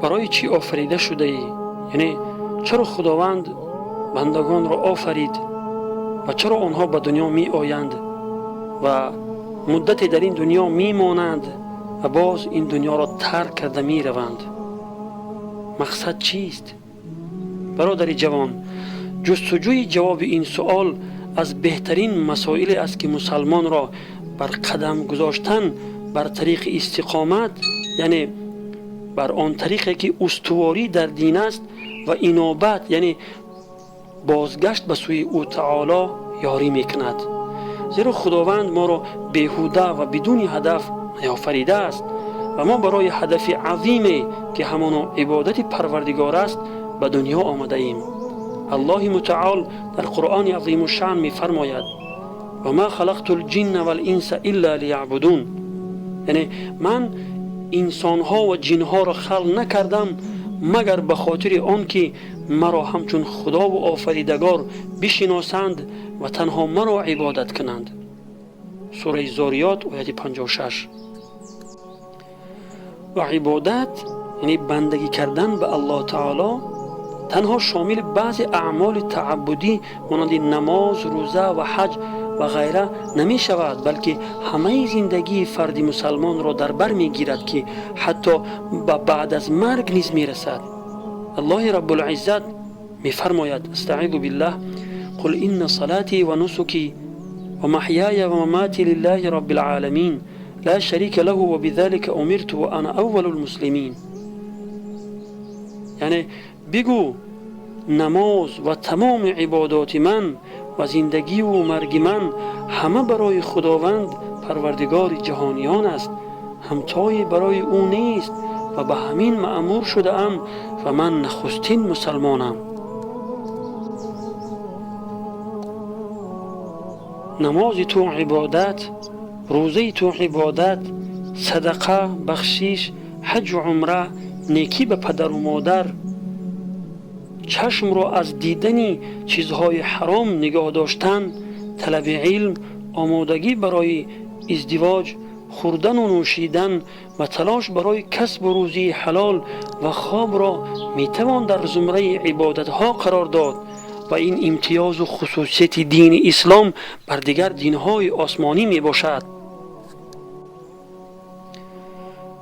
Барои чӣ офарида шудаӣ? Яъне чаро Худованд бандагонро офарид ва чаро онҳо ба дунё меоянд ва муддате дар ин дунё мемонанд ва боз ин дунёро тарк карда мераванд? Мақсад чист? Бародари ҷавон, ҷустуҷӯи ҷавоби ин суол аз беҳтарин масоиле аст, ки мусалмонро бар қадам гузоштан бар тариқи истиқомат, яъне бар он тариқе ки устуворӣ дар дин аст, ва инобат, яъне бозгашт ба сӯи ӯ таоло ёрӣ мекунад. Зеро Худованд моро беҳуда ва бидуни ҳадаф наёфаридааст ва мо барои ҳадафи азиме, ки ҳамоно ибодати Парвардигор аст, ба дунё омадаем. Аллоҳи мутаол дар Қуръони азимушшаън мефармояд: ва ма халақту лҷинна валинса илла лияъбудун, яъне ман инсонҳо ва ҷинҳоро халқ накардам, магар ба хотири он ки маро ҳамчун Худову офаридагор бишиносанд ва танҳо маро ибодат кунанд. Сураи Зориёт, ояти 56. Ва ибодат, яъне бандагӣ кардан ба Аллоҳ таоло, танҳо шомили баъзе аъмоли тааббудӣ монанди намоз, рӯза ва ҳаҷ ва ғайра намешавад, балки ҳамаи зиндагии фарди мусалмонро дар бар мегирад, ки ҳатто ба баъд аз марг низ мерасад. Аллоҳи Раббулиззат мефармояд: астаизу биллаҳ, қул инна салати ва нусуки ва маҳяя ва мамати лиллаҳи роббил оламин ла шарика лаҳу ва бизалика умирту ва ана аввалул муслимин. Яъне бигӯ: намоз ва тамоми ибодоти ман ва зиндагиву марги ман ҳама барои Худованд, Парвардигори ҷаҳониён аст, ҳамтое барои ӯ нест ва ба ҳамин маъмур шудаам ва ман нахустин мусалмонам. Намози ту ибодат, рӯзаи ту ибодат, садақа, бахшиш, ҳаҷу умра, некӣ ба падару модар, чашмро аз дидани чизҳои ҳаром нигоҳ доштан, талаби илм, омодагӣ барои издивоҷ, хӯрдану нӯшидан ва талош барои касбу рӯзии ҳалол ва хобро метавон дар зумраи ибодатҳо қарор дод ва ин имтиёзу хусусияти дини ислом бар дигар динҳои осмонӣ мебошад.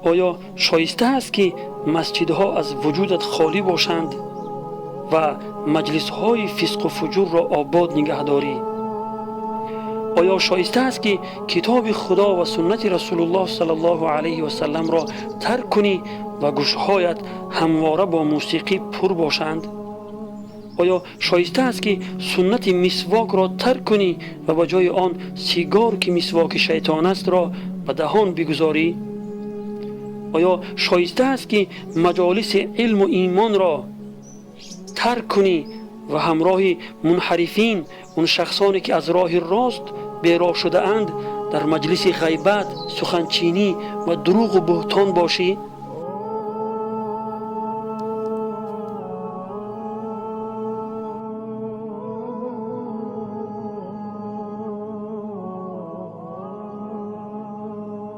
Оё шоиста аст, ки масҷидҳо аз вуҷудат холӣ бошанд ва маҷлисҳои фисқу фуҷурро обод нигаҳдорӣ? Оё шоиста аст, ки китоби Худо ва суннати Расулуллоҳ саллаллоҳу алайҳи васалламро тарк кунӣ ва гӯшҳоят ҳамвора бо мусиқӣ пур бошанд? Оё шоиста аст, ки суннати мисвокро тарк кунӣ ва ба ҷои он сигор, ки мисвоки шайтон астро, ба даҳон бигузорӣ? Оё шоиста аст, ки маҷолиси илму имонро тарк кунӣ ва ҳамроҳи мунҳарифин, он шахсоне ки аз роҳи рост бероҳ шудаанд, дар маҷлиси ғайбат, суханчинӣ ва дурӯғу буҳтон бошӣ?